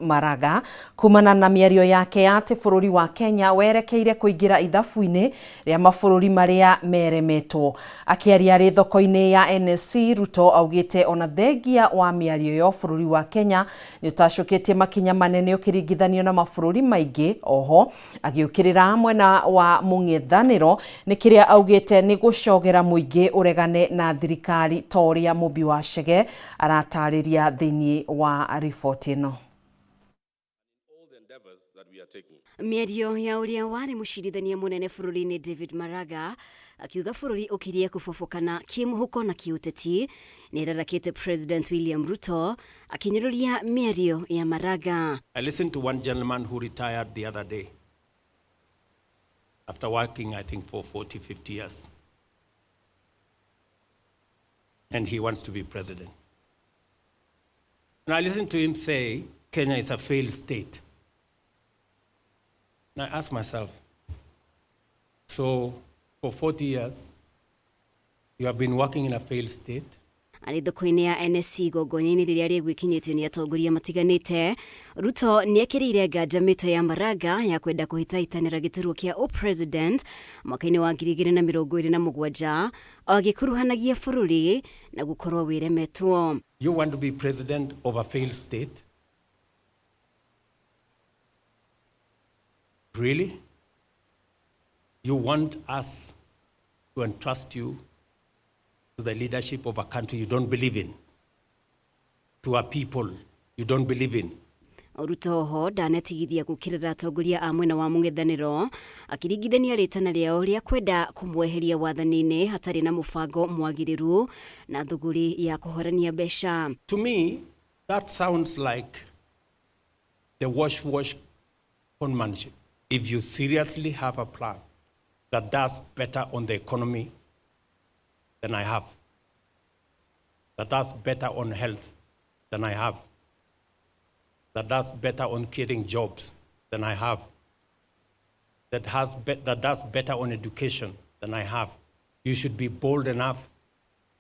Maraga kumana na mĩario yake ya atĩ bũrũri wa Kenya werekeire kũingĩra ithabu-inĩ rĩa mabũrũri marĩa meremetwo. Akĩaria arĩ thoko-inĩ ya NSC, Ruto augĩte ona thengia wa mĩario ĩyo bũrũri wa Kenya nĩ ũtacũkĩtie makinya manene ũkĩringithanio na mabũrũri maingĩ. Oho agĩũkĩrĩra mwena wa mũng'ethanĩro nĩ kĩrĩa augĩte nĩ gũcogera mũingĩ ũregane na thirikari ta ũrĩa Mũmbi wa Chege aratarĩria thĩinĩ wa riboti ĩno. Mĩario ya ũrĩa warĩ mũcirithania mũnene bũrũri-inĩ David Maraga akiuga bũrũri ũkirie kũbobokana kĩmũhuko na kĩũteti nĩ ĩrarakĩte President William Ruto akĩnyũrũria mĩario ya Maraga. I listened to one gentleman who retired the other day after working, I think, for 40, 50 years. And he wants to be president. And I listened to him say Kenya is a failed state. And I ask myself, so for 40 years, you have been working in a failed state? Arĩ thoko-inĩ ya NSC igongona-inĩ rĩrĩa rĩgwĩkinyĩtio nĩ atongoria matiganĩte, Ruto nĩ ekĩrĩire nganja mĩto ya Maraga ya kwenda kũhĩtahĩtanĩra gĩturwa kĩa ũpresident mwaka-inĩ wa 2027 o agĩkuruhanagia bũrũri na gũkorwo wĩremetwo. You want to be president of a failed state? Really? You want us to entrust you to the leadership of a country you don't believe in, to a people you don't believe in? Ruto ho ndanetigithia gũkĩrĩra atongoria a mwena wa mũng'ethanĩro akĩringithania rĩtana rĩao rĩa kwenda kũmweheria wathani-inĩ hatarĩ na mũbango mwagĩrĩru na thũgũrĩ ya kũhorania mbeca. To me, that sounds like the wash-wash conmanship. If you seriously have a plan that does better on the economy than I have, that does better on health than I have, that does better on creating jobs than I have, that does better on education than I have, you should be bold enough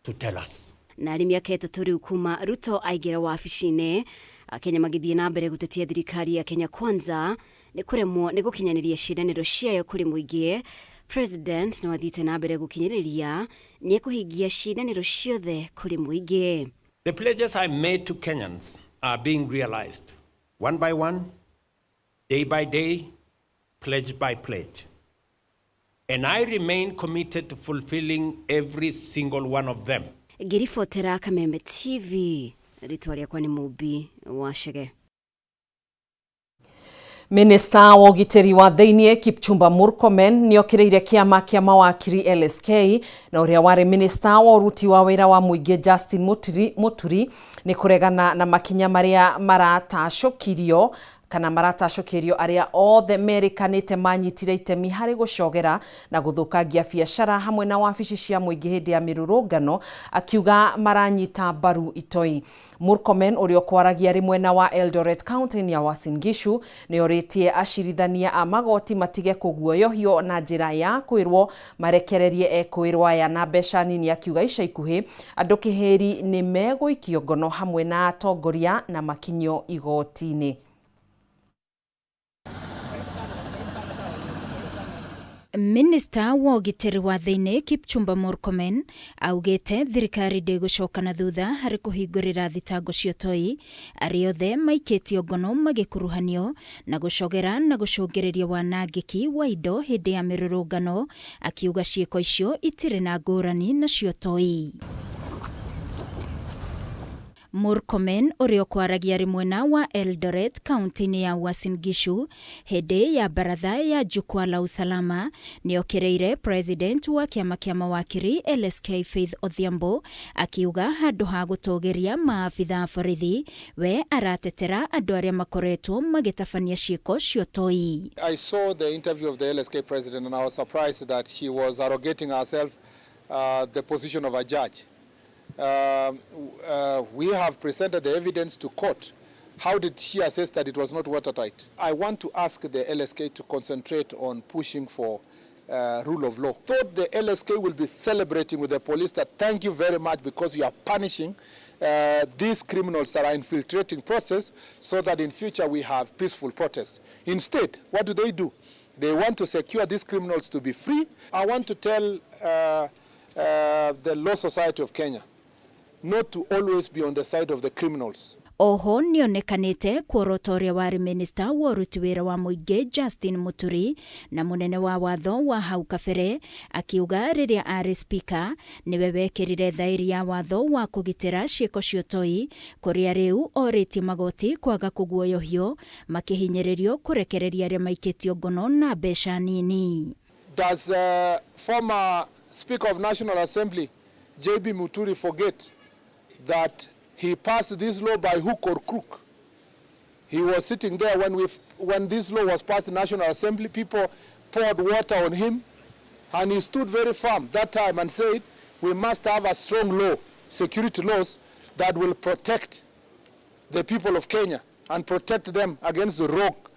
to tell us. Na arĩ mĩaka ĩtatũ rĩu kuma Ruto aingĩra wabici-inĩ, Akenya magĩthiĩ na mbere gũtetia thirikari ya Kenya Kwanza nĩ kũremwo nĩ gũkinyanĩria ciĩranĩro ciayo kũrĩ mũingĩ. President no athiĩte na mbere gũkinyĩrĩria nĩ ekũhingia ciĩranĩro ciothe kũrĩ mũingĩ. The pledges I made to Kenyans are being realized one by one, day by day, pledge by pledge. And I remain committed to fulfilling every single one of them. Ngĩribotera Kameme TV, rĩtwa rĩakwa nĩ Mũmbi wa Chege. Minista wa ũgitĩri wa thĩinĩ Kipchumba Murkomen nĩokĩrĩire kĩama kĩa mawakiri LSK na ũrĩa warĩ minista wa ũruti wa wĩra wa mũingĩ Justin Muturi nĩ kũregana na makinya marĩa maratacũkirio kana maratacũkĩrio arĩa othe merĩkanĩte manyitire itemi harĩ gũcogera na gũthũkangia biacara hamwe na wabici cia mũingĩ hĩndĩ ya mĩrũrũngano, akiuga maranyita mbaru itoi. Murkomen ũrĩa ũkwaragia arĩ mwena wa Eldoret county ya Uasin Gishu nĩ orĩtie acirithania a magoti matige kũguoyohio na njĩra ya kwĩrwo marekererie ekũĩrwo aya na mbeca nini, akiuga ica ikuhĩ andũ kĩhĩri nĩ megũikio ngono hamwe na atongoria na makinyio igoti-inĩ. Minista wa ũgitĩri wa thĩinĩ Kipchumba Murkomen augĩte thirikari ndĩgũcoka na thutha harĩ kũhingũrĩra thitango cia ũtoi arĩa othe maikĩtio ngono magĩkuruhanio na gũcogera na gũcũngĩrĩria wanangĩki wa indo hĩndĩ ya mĩrũrũngano, akiuga ciĩko icio itirĩ na ngũrani na cia ũtoi. Murkomen ũrĩa ũkwaragia arĩ mwena wa Eldoret kaunti-inĩ ya Uasin Gishu hĩndĩ ya baratha ya Jukwaa la Usalama nĩokĩrĩire president wa kĩama kĩa mawakiri LSK Faith Odhiambo akiuga handũ ha gũtũgĩria maabitha a borithi we aratetera andũ arĩa makoretwo magĩtabania ciĩko cia ũtoi. I saw the interview of the LSK president and I was surprised that she was arrogating herself the position of a judge. We have presented the evidence to court. How did she assess that it was not watertight? I want to ask the LSK to concentrate on pushing for rule of law. Thought the LSK will be celebrating with the police that thank you very much because you are punishing these criminals that are infiltrating process so that in future we have peaceful protests. Instead, what do? They want to secure these criminals to be free. I want to tell the Law Society of Kenya not to always be on the side of the criminals. Oho nĩonekanĩte kuorota ũrĩa warĩ minista wa ũruti wĩra wa mũingĩ Justin Muturi na mũnene wa watho wa hau kabere, akiuga rĩrĩa arĩ speaker nĩwe wekĩrire thaĩri ya watho wa kũgitĩra ciĩko cia ũtoi, kũrĩa rĩu orĩtie magoti kwaga kũguoyohio makĩhinyĩrĩrio kũrekereria arĩa maikĩtio ngono na mbeca nini. Does former Speaker of National Assembly JB Muturi forget that he passed this law by hook or crook? He was sitting there when this law was passed in National Assembly. People poured water on him, and he stood very firm that time and said, we must have a strong law, security laws, that will protect the people of Kenya and protect them against the rogue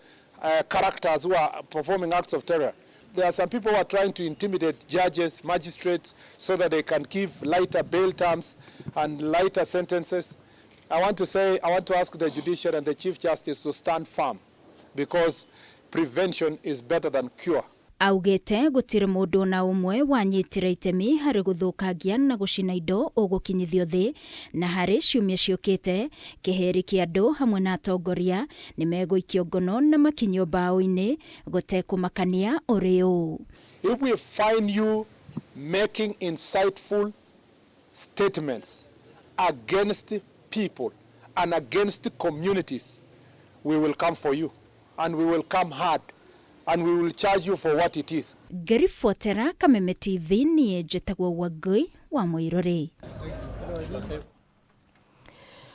characters who are performing acts of terror. There are some people who are trying to intimidate judges, magistrates, so that they can give lighter bail terms and lighter sentences. I want to ask the judiciary and the Chief Justice to stand firm, because prevention is better than cure. Augĩte gũtirĩ mũndũ na ũmwe wanyitire itemi harĩ gũthũkangia na gũcina indo ũgũkinyithio thĩ, na harĩ ciumia ciũkĩte kĩhĩri kĩa andũ hamwe na atongoria nĩmegũikio ngono na makinyio mbaũ-inĩ gũtekũmakania ũrĩ ũ. If we find you making insightful statements against people and against communities, we will come for you, and we will come hard, and we will charge you for what it is. Ngĩribotera Kameme TV niĩ njĩtagwo Wangui wa Mũirũrĩ.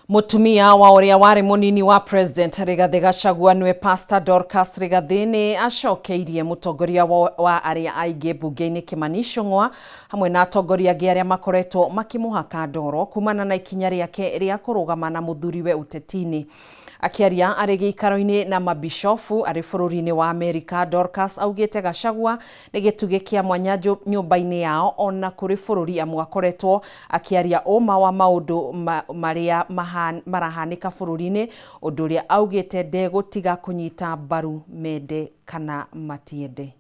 Mutumia wa ũrĩa warĩ mũnini wa President Rigathi Gachagua nĩwe Pastor Dorcas Rigathi nĩ acokeirie mũtongoria wa arĩa aingĩ mbunge-inĩ Kimani Ichung'wa hamwe na atongoria angĩ arĩa makoretwo makĩmũhaka ndoro kumana na ikinya rĩake rĩa kũrũgama na mũthuriwe ũteti-inĩ. Akĩaria arĩ gĩikaro-inĩ na mabishofu arĩ bũrũri-inĩ wa Amerika, Dorcas augĩte Gachagua nĩ gĩtugĩ kĩa mwanya nyũmba-inĩ yao ona kũrĩ bũrũri amu akoretwo akĩaria ũma wa maũndũ marĩa marahanĩka bũrũri-inĩ, ũndũ ũrĩa augĩte ndegũtiga kũnyita mbaru mende kana matiende.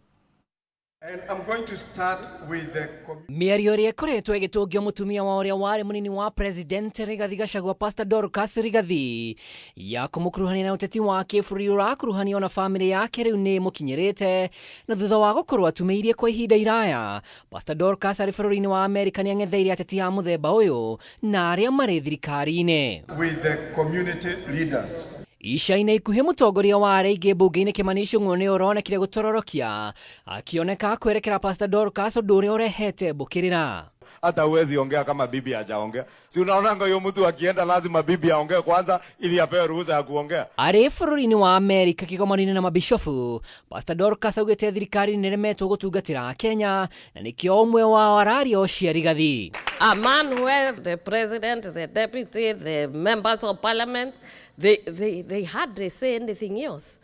And I'm going to start with the mĩario ĩrĩa ĩkoretwo ĩgĩtũngio mũtumia wa ũrĩa warĩ mũnini wa President Rigathi Gachagua Pastor Dorcas Rigathi ya kũmũkuruhania na ũteti wa kĩbũrũri ũrakuruhanio na bamĩrĩ yake rĩu nĩ mũkinyĩrĩte, na thutha wa gũkorwo atumĩirie kwa ihinda iraya, Pastor Dorcas arĩ bũrũri-inĩ wa Amerika nĩang'etheire ateti a mũthemba ũyũ na arĩa marĩ thirikari-inĩ. With the community leaders. Ica-inĩ ikuhĩ mũtongoria wa arĩa aingĩ mbunge-inĩ Kimani Ichung'wa nĩ ũronekire gũtororokia akĩoneka kwerekera Pastor Dorcas ũndũ ũrĩa ũrehete mbũkĩrĩra. Hata huwezi ongea kama bibi hajaongea. Si unaonanga huyo mtu akienda lazima bibi aongee kwanza ili apewe ruhusa ya kuongea. Arĩ bũrũri-inĩ wa Amerika kĩgomano-inĩ na mabishofu, Pastor Dorcas augĩte thirikari nĩremetwo gũtungatĩra Kenya na nĩkĩo ũmwe wao araria ũcia Rigathi. A man where the president, the deputy, the members of parliament, they hardly say anything else.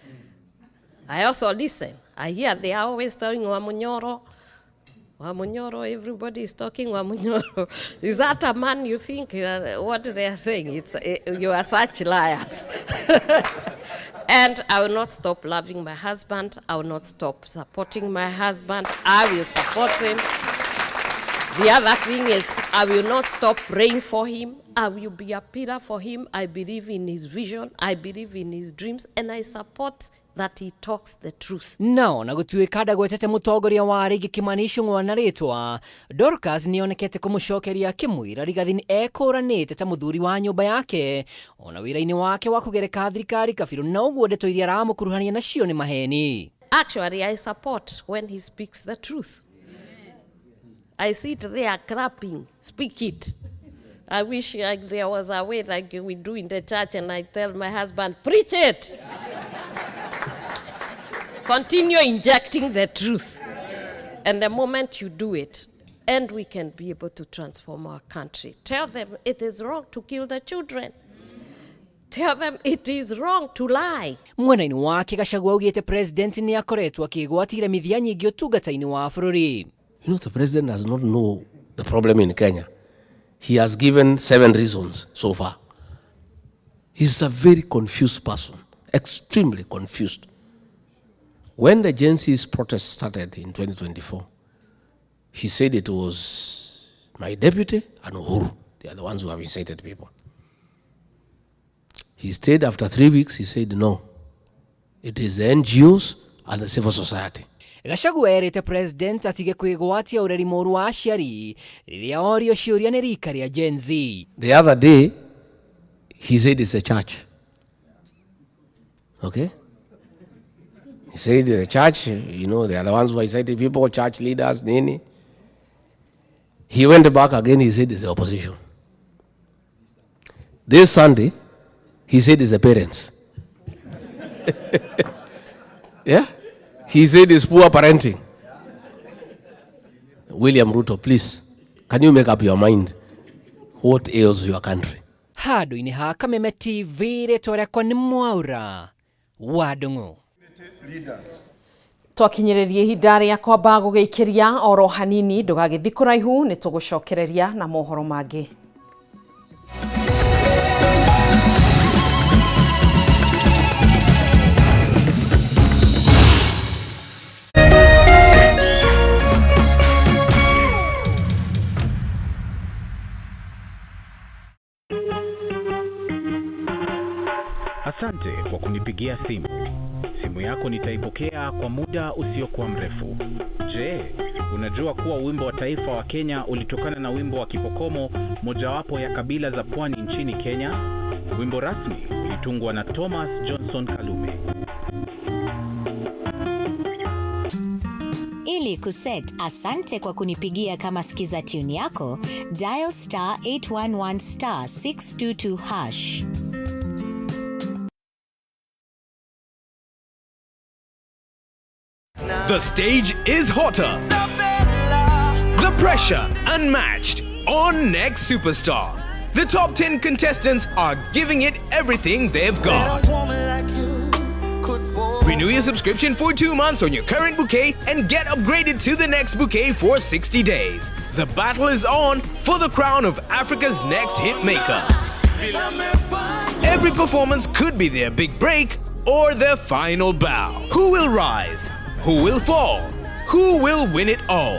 I also listen. I hear they are always telling Wamunyoro, Wamunyoro, everybody is talking Wamunyoro. Is that a man you think what they are saying? It's, you are such liars. And I will not stop loving my husband. I will not stop supporting my husband. I will support him. The other thing is, I will not stop praying for him. I will be a pillar for him. I believe in his vision. I believe in his dreams. And I support that he talks the truth. No, na gũtuĩka ndagwetete mũtongoria wa arĩa aingĩ Kimani Ichung'wa na rĩtwa, Dorcas nĩonekete kũmũcokeria akĩmwĩra Rigathi nĩ ekũranĩte ta mũthuri wa nyũmba yake ona wĩra-inĩ wake wa kũgereka thirikari kabirũ, na ũguo ndeto iria aramũkuruhania nacio nĩ maheni. Actually, I support when he speaks the truth. I sit there clapping, speak it. I wish like there was a way like we do in the church, and I tell my husband, preach it. Continue injecting the truth. And the moment you do it, and we can be able to transform our country. Tell them it is wrong to kill the children. Tell them it is wrong to lie. Mwena-inĩ wake Gachagua augĩte president nĩ akoretwo akĩgwatĩra mĩthia nyingĩ ũtungata-inĩ wa bũrũri. You know, the president does not know the problem in Kenya. He has given 7 reasons so far. He's a very confused person, extremely confused. When the Gen Z's protest started in 2024, he said it was my deputy and Uhuru. They are the ones who have incited people. He stayed after 3 weeks, he said no. It is the NGOs and the civil society. Gachagua erĩte president atige kwĩgwatia ũreri mũru wa aciari rĩrĩa orio ciũria nĩ rika rĩa Gen Z. The other day, he said it's a church. Okay? He said the church, you know, they are the ones who are inciting people, church leaders, nini. He went back again, he said it's the opposition. This Sunday, he said it's the parents. Yeah? He said it's poor parenting. William Ruto, please, can you make up your mind what ails your country? Handũ-inĩ ha Kameme TV rĩtwa rĩakwa nĩ Mwaura wa Ndung'u. Twakinyĩrĩria ihinda rĩa kwamba gũgĩikĩria oro hanini, ndũgagĩthiĩ kũraihu, nĩ tũgũcokereria na mohoro mangĩ. Asante kwa kunipigia simu. Simu yako nitaipokea kwa muda usiokuwa mrefu. Je, unajua kuwa wimbo wa taifa wa Kenya ulitokana na wimbo wa Kipokomo, mojawapo ya kabila za pwani nchini Kenya? Wimbo rasmi ulitungwa na Thomas Johnson Kalume. Ili kuset asante kwa kunipigia kama skiza tune yako, dial star 811 star 622 hash. The stage is hotter. The pressure unmatched on Next Superstar. The top 10 contestants are giving it everything they've got. Renew your subscription for 2 months on your current bouquet and get upgraded to the next bouquet for 60 days. The battle is on for the crown of Africa's next hit maker. Every performance could be their big break or their final bow. Who will rise? Who will fall? Who will win it all?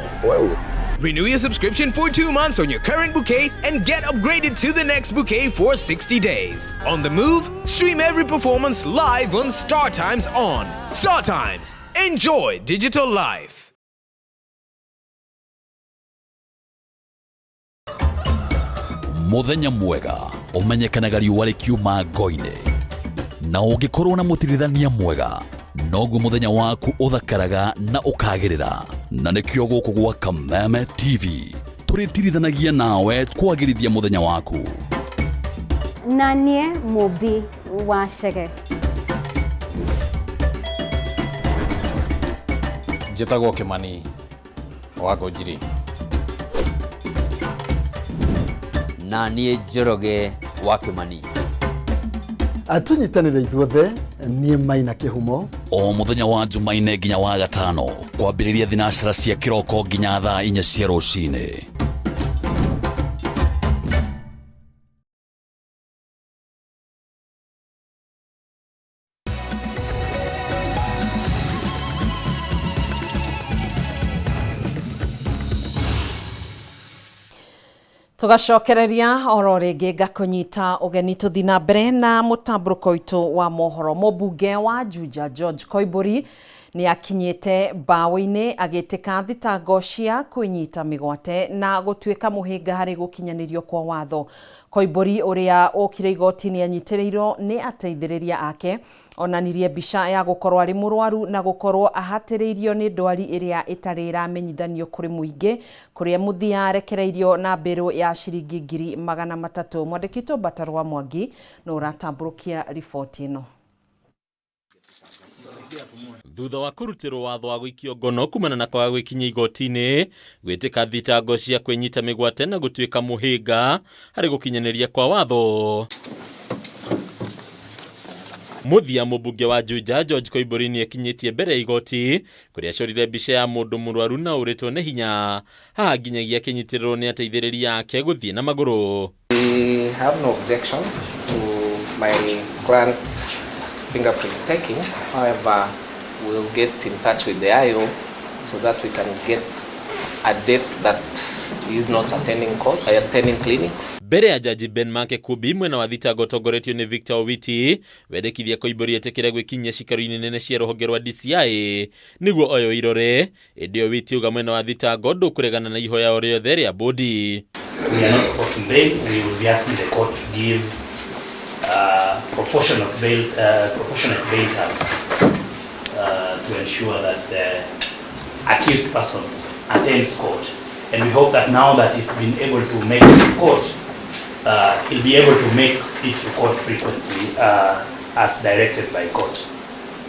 Renew your subscription for 2 months on your current bouquet and get upgraded to the next bouquet for 60 days. On the move, stream every performance live on Star Times On. Star Times, enjoy digital life. Muthenya mwega umenyekanaga riũa rĩkiuma ngo-inĩ, na ũngĩkorwo na mũtirithania mwega noguo muthenya waku uthakaraga na ukagirira, na nikio guku gwa Kameme TV turitirithanagia nawe kwagirithia muthenya waku. Na nie Mũmbi wa Chege. Njĩtagwo Kimani wa Ngũnjiri. Na niĩ Njoroge wa Kimani. Tũnyitanĩre ithuothe, niĩ Maina Kĩhumo. O muthenya wa Jumaine nginya wa gatano kwambĩrĩria thinacara cia kĩroko nginya thaa 4 cia rũcinĩ. Tugacokereria oro rĩngĩ ngakũnyita ũgeni tũthi na mbere na mũtambũrũko witũ wa mohoro. Mũmbunge wa Juja George Koimburi nĩ akinyĩte mbaũ-inĩ agĩtĩka thitango cia kwĩnyita mĩgwate na gũtuĩka mũhĩnga harĩ gũkinyanĩrio kwa watho. Koimburi ũrĩa ũkire igoti-inĩ anyitĩrĩirwo nĩ ateithĩrĩria ake onanirie mbica ya gũkorwo arĩ mũrwaru na gũkorwo ahatĩrĩirio nĩ ndwari ĩrĩa ĩtarĩ ĩramenyithanio kũrĩ mũingĩ, kũrĩa mũthia arekereirio na mbĩrũ ya ciringi 300,000. Mwandĩki witũ Mbatarwa Mwangi no ũratambũrũkia riboti ĩno. Thutha wa kũrutĩrwo watho wa gũikio ngono kumana na kwaga gwĩkinyia igoti-inĩ, gwĩtĩka thitango cia kwĩnyita mĩgwate na gũtuĩka mũhĩnga harĩ gũkinyanĩria kwa watho. Mũthia mũmbunge wa Juja George Koimbũri nĩekinyĩtie mbere ya igoti kũrĩa acorire mbica ya mũndũ mũrwaru na ũrĩtwo nĩ hinya haha nginyagia akĩnyitĩrĩrwo nĩ ateithĩrĩria ake gũthiĩ na magũrũ. We have no objection to my client fingerprint taking. However, we'll get in touch with the IO so that we can get a date that he is not attending court, attending clinics. Mbere ya Jaji Ben Make Kubi mwena wa thitango ũtongoretio nĩ Victor Owiti wendekithia Koimbũri etĩkĩre gwĩkinyia cikaro-inĩ nene cia rũhonge rwa DCI nĩguo oyo irore ĩndĩ Owiti auga mwena wa thitango ndũkũregana na ihoya o rĩothe rĩa bodi. We are not opposing bail. We will be asking the court to give proportionate bail terms to ensure that the accused person attends court. And we hope that now that he's been able to make it to court, he'll be able to make it to court frequently as directed by court.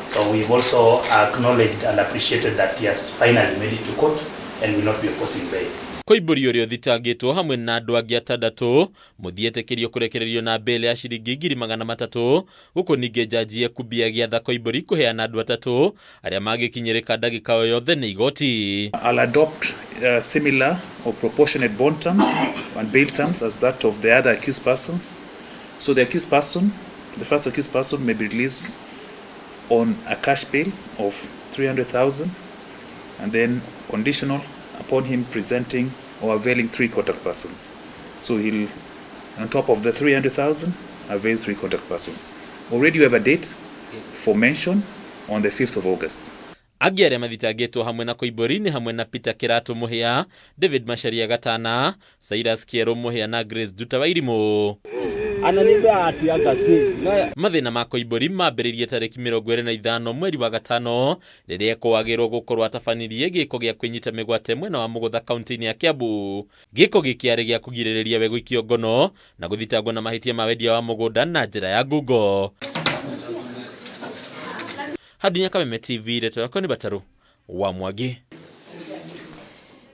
So we've also acknowledged and appreciated that he has finally made it to court and will not be opposing bail. Koimbũri ũrĩa ũthitangĩtwo hamwe na andũ angĩ atandatũ mũthia etĩkĩrio kũrekererio na bail ya ciringi 300,000 gũkũ ningĩ njanji Ekubi agĩatha Koimbũri kũheana andũ atatũ arĩa mangĩkinyĩrĩka ndagĩka o yothe nĩ igoti. I'll adopt similar or proportionate bond terms and bail terms as that of the other accused persons. So the accused person, the first accused person may be released on a cash bail of 300,000 and then conditional upon him presenting or availing 3 contact persons. So he'll, on top of the 300,000, avail 3 contact persons. Already you have a date for mention on the 5th of August. Angĩ arĩa mathitangĩtwo hamwe na Koimbũri nĩ hamwe na Peter Kĩratũ Mũhĩa, David Macharia Gatana, Cyrus Kĩerũ Mũhĩa na Grace Nduta Wairimũ. Mathĩna ma Koimbũri mambĩrĩirie tarĩki 25 mweri wa gatano rĩrĩa ekũagĩrwo gũkorwo atabanirie gĩko gĩa kwĩnyita mĩgwate mwena wa Mũgũtha kaunti-inĩ ya Kiambu. Gĩko gĩkĩ arĩ gĩa kũgirĩrĩria we gũikio ngono na gũthitangwo na mahĩtia ma wendia wa mũgũnda na njĩra ya ngungo. Hadinya Kameme TV, ndeto yakwa nĩ Batarũ wa Mwangi.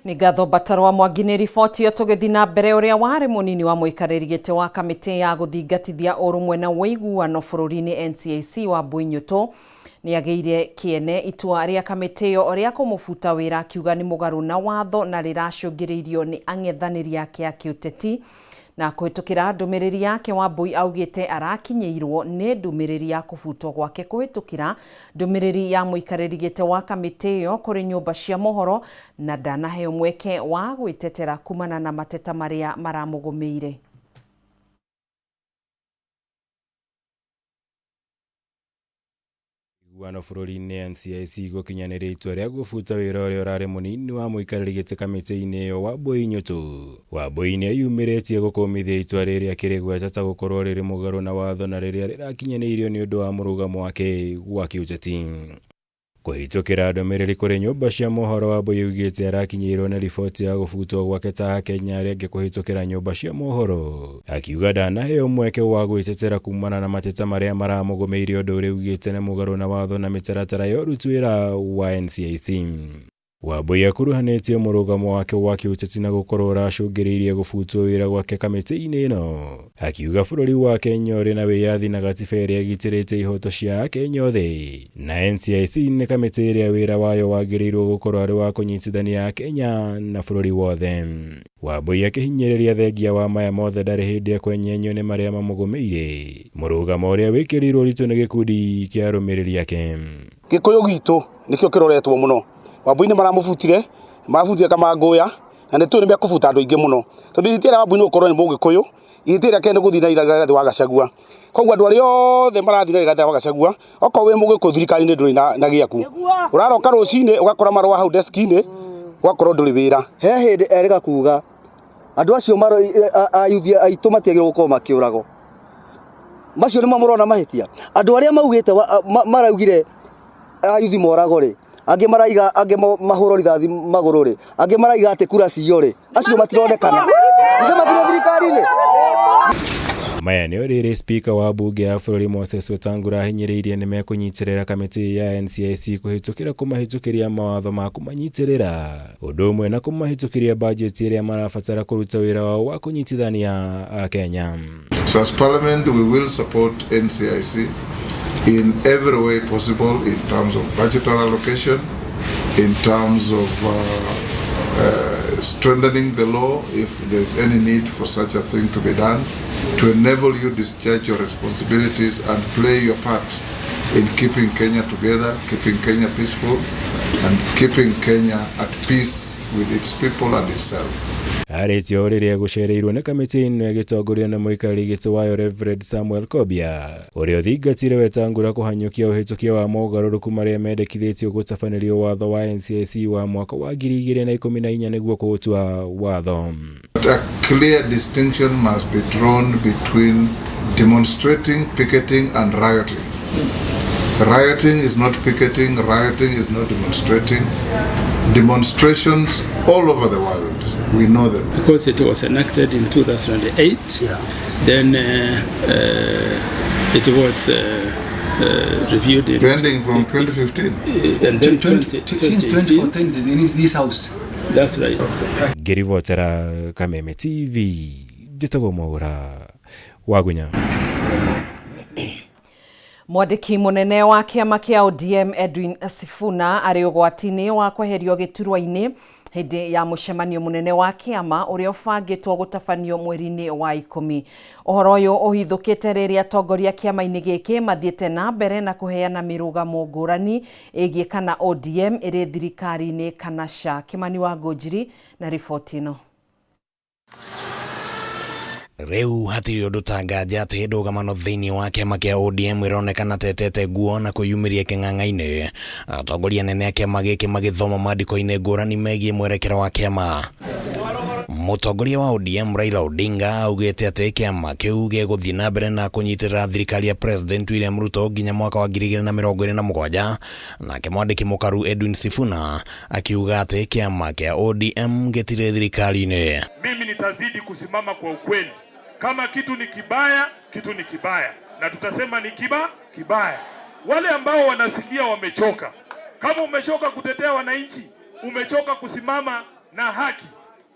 Nĩ ngatho Batarũ wa Mwangi nĩ riboti ĩyo. Tũgĩthiĩ na mbere, ũrĩa warĩ mũnini wa mũikarĩri gĩtĩ wa kamĩtĩ ya gũthingatithia ũrũmwe na ũiguano bũrũri-inĩ NCIC Wambui Nyũtũ nĩ agĩire kĩene itua rĩa kamĩtĩ ĩyo rĩa kũmũbuta wĩra, akiuga nĩ mũgarũ na watho na rĩracũngĩrĩirio nĩ ang'ethanĩri ake a kĩũteti. Na kũhĩtũkĩra ndũmĩrĩri yake, Wambui augĩte arakinyĩirwo nĩ ndũmĩrĩri ya kũbutwo gwake kũhĩtũkĩra ndũmĩrĩri ya mũikarĩri gĩtĩ wa kamĩtĩ ĩyo kũrĩ nyũmba cia mohoro na ndanaheo mweke wa gwĩtetera kumana na mateta marĩa maramũgũmĩire. Iguano bũrũri-inĩ NCIC gũkinyanĩria itua rĩa gũbuta wĩra ũrĩa ũrarĩ mũnini wa mũikarĩri gĩtĩ kamĩtĩ-inĩ ĩyo Wambui Nyũtũ. Wambui nĩeyumĩrĩtie gũkũmithia itua rĩrĩ akĩrĩgweta ta gũkorwo rĩrĩ mũgarũ na watho na rĩrĩa rĩrakinyanĩirio nĩ ũndũ wa mũrũgamo wake wa kĩũteti. Kũhĩtũkĩra ndũmĩrĩri kũrĩ nyũmba cia mohoro, Wambui augĩte arakinyĩirwo nĩ riboti ya gũbutwo gwake ta Akenya arĩa angĩ kũhĩtũkĩra nyũmba cia mohoro, akiuga ndanaheo mweke wa gwĩtetera kumana na mateta marĩa maramũgũmĩire, ũndũ ũrĩa augĩte nĩ mũgarũ na watho na mĩtaratara ya ũruti wĩra wa NCIC. Wambui akuruhanĩtie mũrũgamo wake wa kĩũteti na gũkorwo ũracũngĩrĩirie gũbutwo wĩra gwake kamĩtĩ-inĩ ĩno, akiuga bũrũri wa Kenya ũrĩ na wĩyathi na gatiba ĩrĩa ĩgitĩrĩte ihoto cia Akenya othe, na NCIC nĩ kamĩtĩ ĩrĩa wĩra wayo wagĩrĩirwo gũkorwo arĩ wa kũnyitithania Akenya na bũrũri wothe. Wambui akĩhinyĩrĩria thengia wa maya mothe ndarĩ hĩndĩ ekwenyenyio nĩ marĩa mamũgũmĩire, mũrũgamo ũrĩa wĩkĩrĩirwo ũritũ nĩ gĩkundi kĩa arũmĩrĩri ake. Gĩkũyũ gitũ nĩkĩo kĩroretwo mũno. Wambui nĩ maramũbutire, marabutire Kamangũya, na nĩ tũĩ nĩ mekũbuta andũ aingĩ mũno. Tondũ ihĩtia rĩa Wambui nĩ gũkorwo nĩ Mũgĩkũyũ, ihĩtia rĩake nĩ gũthiĩ na Rigathĩ wa Gachagua. Koguo andũ arĩa othe marathiĩ na Rigathĩ wa Gachagua, okorwo wĩ Mũgĩkũyũ thirikari-inĩ ndũrĩ na gĩaku. Ũraroka rũcinĩ ũgakora marũa hau desk-inĩ, ũgakorwo ndũrĩ wĩra. He hĩndĩ erĩga kuga andũ acio ayuthi aitũ matiagĩrĩirwo gũkorwo makĩũragwo. Macio nĩmo mũrona mahĩtia. Andũ arĩa maugĩte maraugire ayuthi moragwo rĩ, angĩ maraiga angĩ mahũrwo rithathi magũrũ rĩ, angĩ maraiga atĩ kura ciyo rĩ, acio matironekana. Ithe matirĩ thirikari-inĩ. Maya nĩ rĩrĩ Spika wa bunge ya bũrũri Moses Wetangula ahinyĩrĩirie nĩ mekũnyitĩrĩra kamĩtĩ ya NCIC kũhĩtũkĩra kũmahĩtũkĩria mawatho ma kũmanyitĩrĩra, ũndũ ũmwe na kũmahĩtũkĩria bajeti ĩrĩa marabatara kũruta wĩra wao wa kũnyitithania Akenya. So as Parliament, we will support NCIC in every way possible in terms of budgetary allocation, in terms of strengthening the law if there's any need for such a thing to be done, to enable you discharge your responsibilities and play your part in keeping Kenya together, keeping Kenya peaceful, and keeping Kenya at peace with its people and itself. Arĩtie o rĩrĩa gũcereirwo nĩ kamĩtĩ ĩno ĩgĩtongorio nĩ mũikarĩri gĩtĩ wayo Reverend Samuel Kobia, ũrĩa ũthingatire Wetangula kũhanyũkia ũhĩtũkia wa mogarũrũku marĩa mendekithĩtio gũtabanĩrio watho wa NCIC wa mwaka wa 2014 nĩguo kũũtua watho. But a clear distinction must be drawn between demonstrating, picketing, and rioting. Rioting is not picketing, rioting is not demonstrating. Demonstrations all over the world, we know them. Because it was enacted in 2008, then it was reviewed in Pending from 2015. And then 20, since 2014 it is in this house. That's right. Ngĩribotera Kameme TV, njĩtagwo Mwaũra Wagunya. Mwandĩki mũnene wa kĩama kĩa ODM Edwin Sifuna arĩ ũgwati-inĩ wa kweherio gĩturwa-inĩ hĩndĩ ya mũcemanio mũnene wa kĩama ũrĩa ũbangĩtwo gũtabanio mweri-inĩ wa 10. Ũhoro ũyũ ũhithũkĩte rĩrĩa atongoria kĩama-inĩ gĩkĩ mathiĩte na mbere na kũheana mĩrũgamo ngũrani ĩgiĩ kana ODM ĩrĩ thirikari-inĩ kana ca. Kĩmani wa Ngũnjiri na riboti ĩno. Rĩu hatirĩ ũndũ ta nganja atĩ ndũgamano thĩinĩ wa kĩama kĩa ODM ĩronekana tetete nguo na kwĩyumĩria kĩng'ang'a-inĩ. Atongoria anene a kĩama gĩkĩ magĩthoma mandĩko-inĩ ngũrani megiĩ mwerekera wa kĩama. Mũtongoria wa ODM Raila Odinga augĩte atĩ kĩama kĩu gĩgũthiĩ na mbere na kũnyitĩrĩra thirikari ya President William Ruto nginya mwaka wa 2027. Nake mwandĩki mũkaru Edwin Sifuna akiuga atĩ kĩama kĩa ODM gĩtirĩ thirikari-inĩ. Mimi nitazidi kusimama kwa ukweli. Kama kitu ni kibaya, kitu ni kibaya, na tutasema ni kibaya. Wale ambao wanasikia wamechoka, kama umechoka kutetea wananchi, umechoka kusimama na haki,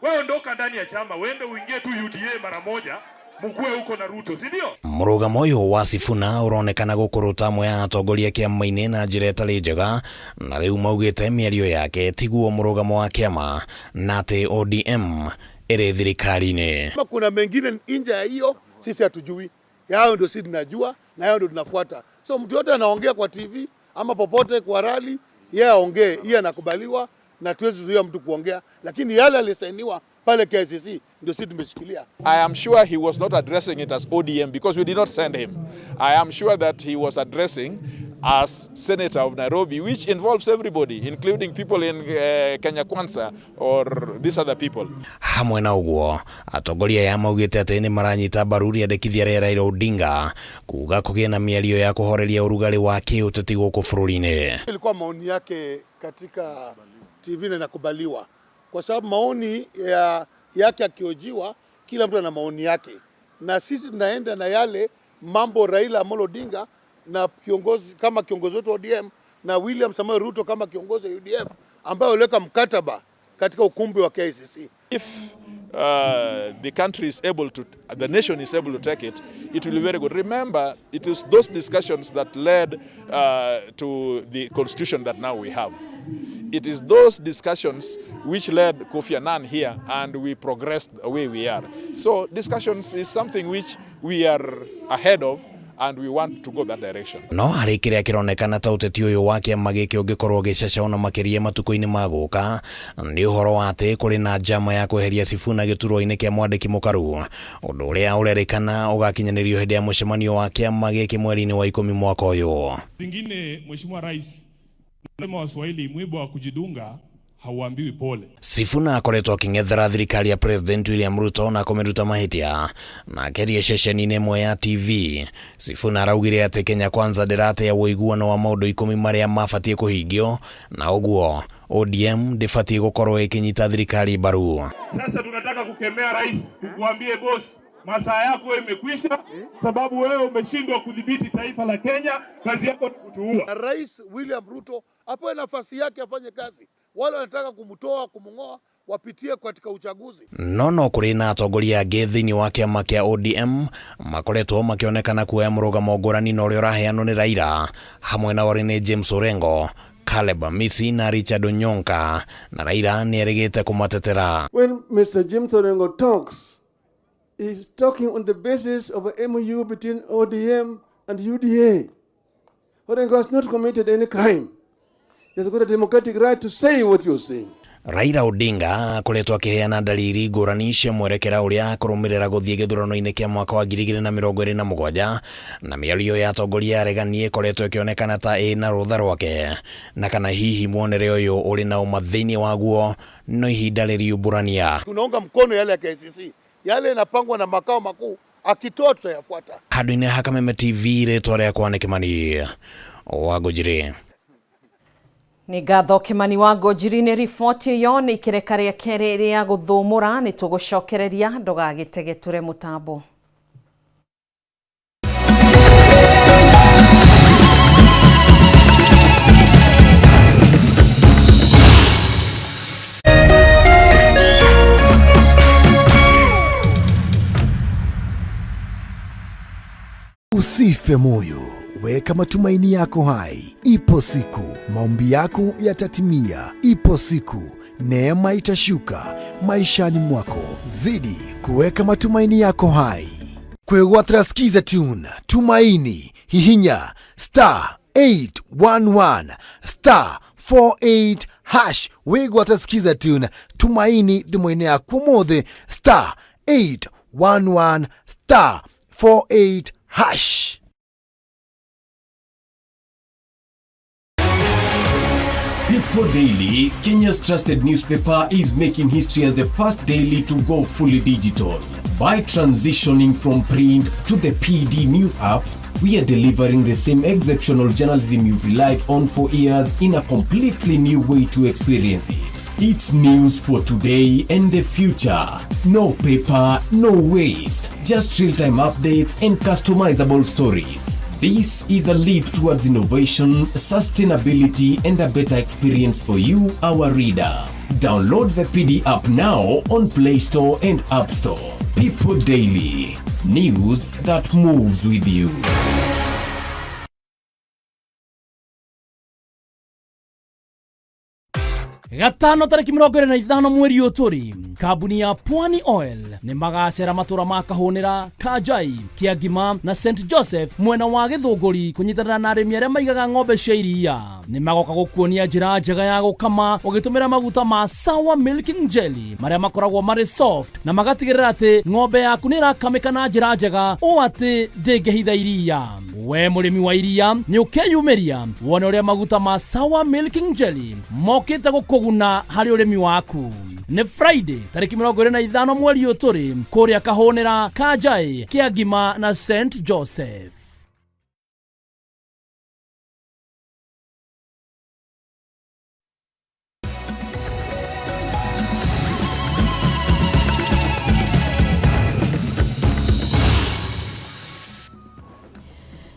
wewe ondoka ndani ya chama, uende uingie tu UDA mara moja, mkue huko na Ruto, si ndio? Mũrũgamo ũyũ wa Sifuna ũronekana gũkũrũta amwe a atongoria kĩama-inĩ na njĩra ĩtarĩ njega, na rĩu maugĩte mĩario yake tiguo mũrũgamo wa kĩama na atĩ ODM ĩrĩ thirikari-inĩ. Kama kuna mengine nje ya hiyo sisi hatujui, yao ndio sisi tunajua na yao ndio tunafuata. So mtu yote anaongea kwa TV ama popote kwa rally, yeye aongee, yeye anakubaliwa na tuwezi zuia mtu kuongea, lakini yale alisainiwa pale KICC ndio sisi tumeshikilia. I am sure he was not addressing it as ODM because we did not send him. I am sure that he was addressing as Senator of Nairobi, which involves everybody, including people in Kenya Kwanza or these other people. Hamwe na ũguo, atongoria aya maugĩte atĩ nĩ maranyita mbaru rĩendekithia rĩa Raila Odinga kuga kũgĩe na mĩario ya kũhoreria ũrugarĩ wa kĩũteti gũkũ bũrũri-inĩ. Ilikuwa maoni yake katika TV na inakubaliwa, kwa sababu maoni yake akiojiwa, kila mtu ana maoni yake, na sisi tunaenda na yale mambo Raila Amolo Odinga na kiongozi kama kiongozi wetu wa ODM na William Samoei Ruto kama kiongozi wa UDF ambayo waliweka mkataba katika ukumbi wa KICC. If the country is able to, the nation is able to take it, it will be very good. Remember, it is those discussions that led to the constitution that now we have. It is those discussions which led Kofi Annan here, and we progressed the way we are. So discussions is something which we are ahead of, and we want to go that direction. No harĩ kĩrĩa kĩronekana ta ũteti ũyũ wa kĩama gĩkĩ ũngĩkorwo ũgĩcaca ona makĩria matukũ-inĩ ma gũka nĩ ũhoro wa atĩ kũrĩ na njama ya kweheria Sifuna gĩturwa-inĩ kĩa mwandĩki mũkaru, ũndũ ũrĩa ũrerĩkana ũgakinyanĩrio hĩndĩ ya mũcemanio wa kĩama gĩkĩ mweri-inĩ wa 10 mwaka ũyũ. Zingine, Mheshimiwa Rais, nasema Waswahili, mwiba wa kujidunga hauambiwi pole. Sifuna akoretwo akĩng'ethera thirikari ya President William Ruto na kũmĩruta mahĩtia na akĩaria ceceni-inĩ ĩmwe ya TV. Sifuna araugire atĩ Kenya Kwanza ndĩratĩa ũiguano wa maũndũ 10 marĩa mabatiĩ kũhingio na ũguo ODM ndĩbatiĩ gũkorwo ĩkĩnyita thirikari mbaru. Sasa tunataka kukemea rais, tukuambie boss, masaa yako imekwisha, sababu wewe umeshindwa kudhibiti taifa la Kenya, kazi yako ni kutuua. Na Rais William Ruto apewe nafasi yake afanye kazi. Wale wanataka kumtoa kumng'oa, wapitie katika uchaguzi. No no kũrĩ na atongoria angĩ thĩinĩ wa kĩama kĩa ODM makoretwo makĩonekana kuoya mũrũgamo ngũrani na ũrĩa ũraheanwo nĩ Raila, hamwe na warĩ nĩ James Orengo, Caleb Amisi na Richard Onyonka, na Raila nĩ erĩgĩte kũmatetera. When Mr. James Orengo talks, he's talking on the basis of a MOU between ODM and UDA. Orengo has not committed any crime. He has got a democratic right to say what you're saying. Raila Odinga akoretwo akĩheana ndariri ngũrani cia mwerekera ũrĩa akũrũmĩrĩra gũthiĩ gĩthurano-inĩ kĩa mwaka wa 2027, na mĩario ya atongoria aregani ĩkoretwo ĩkĩonekana ta ĩna rũtha rwake, na kana hihi muonere ũyũ ũrĩ na ũma thĩinĩ waguo no ihinda rĩriumbũrania. Tunaunga mkono yale ya KICC, yale yanapangwa na makao makuu, akitoa tutayafuata. Handũ-inĩ ha Kameme TV, rĩtwa rĩakwa nĩ Kĩmani wa Ngũnjiri. Nĩ ngatho Kĩmani wa Ngũnjiri nĩ riboti ĩyo. Nĩ ikereka rĩa kerĩ rĩa gũthũmũra, nĩ tũgũcokereria, ndũgagĩtegetũre mũtambo. Usife moyo, weka matumaini yako hai. Ipo siku maombi yako yatatimia. Ipo siku neema itashuka maishani mwako. Zidi kuweka matumaini yako hai. Kwegwatira Skiza Tune Tumaini, hihinya star 811 star 48 hash. Wigwatira Skiza Tune Tumaini thimũ-inĩ yaku ũmũthĩ, star 811 star 48 hash. People Daily, Kenya's trusted newspaper, is making history as the first daily to go fully digital. By transitioning from print to the PD News app, we are delivering the same exceptional journalism you've relied on for years in a completely new way to experience it. It's news for today and the future. No paper, no waste. Just real-time updates and customizable stories. This is a leap towards innovation, sustainability, and a better experience for you, our reader. Download the PD app now on Play Store and App Store. People Daily, news that moves with you. Gatano tarĩki 25 mweri ũyũ tũrĩ, kambuni ya Pwani Oil nĩ magacera matũra ma Kahũnĩra, Kanjai, Kĩangima na St Joseph mwena wa Gĩthũngũri kũnyitanĩra na arĩmi arĩa maigaga ng'ombe cia iria. Nĩ magoka gũkuonia njĩra njega ya gũkama ũgĩtũmĩra maguta ma Sour Milking Jelly marĩa makoragwo marĩ soft na magatigĩrĩra atĩ ng'ombe yaku nĩ ĩrakamĩka na njĩra njega ũũ atĩ ndĩngĩhitha iria. We mũrĩmi wa iria nĩ ũkeyumĩria wone ũrĩa maguta ma Sour Milking Jelly mokĩte gũkũguna harĩ ũrĩmi waku. Nĩ Friday tarĩki 25 mweri ũyũ tũrĩ, kũrĩa Kahũnĩra, Kanjai, Kĩangima na St Joseph.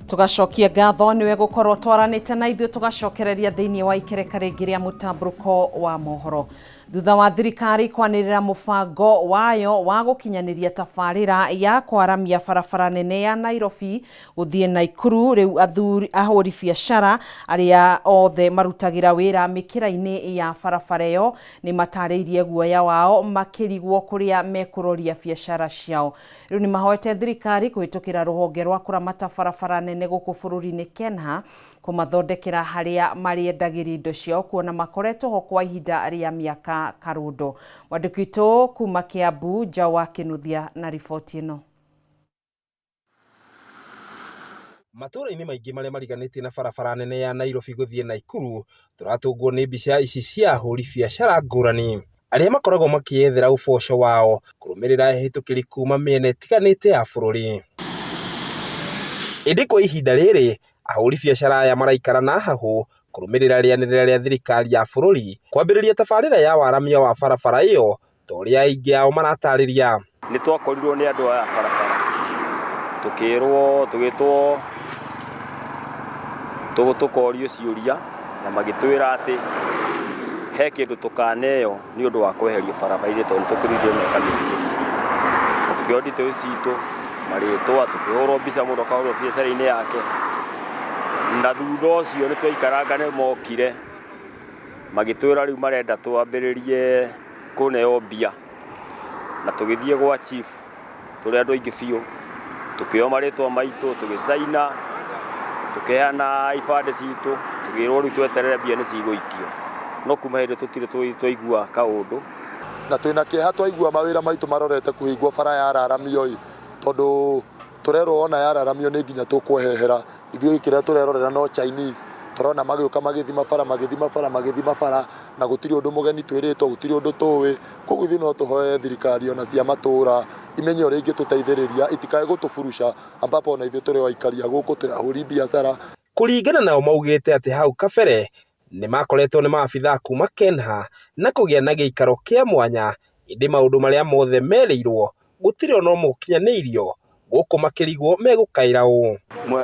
Tugacokia ngatho niwe gukorwo twaranite na ithuĩ, tugacokereria thĩinĩ wa ikereka rĩngĩ rĩa mũtambũrũko wa mohoro. Thutha wa thirikari kwanĩrĩra mũbango wayo wa gũkinyanĩria tabarĩra ya kwaramia barabara nene ya Nairobi gũthiĩ Naikuru, rĩu athuri ahũri biacara arĩa othe marutagĩra wĩra mĩkĩra-inĩ ya barabara ĩyo nĩ matarĩirie guoya wao makĩrigwo kũrĩa mekũroria biacara ciao. Rĩu nĩ mahoete thirikari kũhĩtũkĩra rũhonge rwa kũramata barabara nene gũkũ bũrũri-inĩ KENHA kũmathondekera harĩa marĩendagĩria indo ciao, kuona makoretwo ho kwa ihinda rĩa mĩaka karundo. Mwandĩki witũ kuma Kiambu, Njaũ wa Kĩnuthia, na riboti ĩno. Matũũra-inĩ maingĩ marĩa mariganĩtie na barabara nene ya Nairobi gũthiĩ Naikuru, tũratũngwo nĩ mbica ici cia ahũri biacara ngũrani arĩa makoragwo makĩyethera ũboco wao kũrũmĩrĩra ehĩtũkĩri kuma mĩena ĩtiganĩte ya bũrũri. Ĩndĩ kwa ihinda rĩrĩ, ahũri biacara aya maraikara na hahũ kũrũmĩrĩra rĩanĩrĩra rĩa thirikari ya bũrũri kwambĩrĩria tabarĩra ya waramia wa barabara ĩyo, ta ũrĩa aingĩ ao maratarĩria. Nĩ twakorirwo nĩ andũ aya barabara, tũkĩrwo, tũgĩtwo, tũkorio ciũria na magĩtwĩra atĩ He kĩndũ tũkaneo nĩ ũndũ wa kweherio barabara-inĩ tondũ nĩ tũkĩrũithio mĩaka mĩingĩ. Na tũkĩheo details citũ, marĩtwa, tũkĩhũrwo mbica mũndũ akahũrwo biacara-inĩ yake. Na thutha ũcio nĩ twaikaranga nĩ mokire magĩtwĩra rĩu marenda twambĩrĩrie kũneo mbia. Na tũgĩthiĩ gwa chief tũrĩ andũ aingĩ biũ, tũkĩoywo marĩtwa maitũ, tũgĩcaina, tũkĩheana ibandĩ citũ, tũkĩrwo rĩu tweterere mbia nĩ cigũikio. No kuma hĩndĩ ĩyo tũtirĩ twaigua kaũndũ. Na twĩna kĩeha twaigua mawĩra maitũ marorete kũhingwo bara yararamio ĩ, tondũ tũrerwo ona yararamio nĩ nginya tũkwehehera. Ithuĩ kĩrĩa tũrerorera no Chinese, tũrona magĩũka magĩthima bara, magĩthima bara, magĩthima bara, na gũtirĩ ũndũ mũgeni twĩrĩtwo, gũtirĩ ũndũ tũĩ. Koguo ithuĩ no tũhoe thirikari ona cia matũra imenye ũrĩa ingĩtũteithĩrĩria, itikae gũtũburusha ambapo ona ithuĩ tũrĩ o aikari a gũkũ, tũrĩ ahũri biacara. Kũringana nao maugĩte atĩ hau kabere nĩ makoretwo nĩ maabithaa kuma Kenha na kũgĩa na gĩikaro kĩa mwanya ĩndĩ maũndũ marĩa mothe merĩirwo gũtirĩ ona ũmwe ũkinyanĩirio gũkũ makĩrigwo megũkaĩra ũ.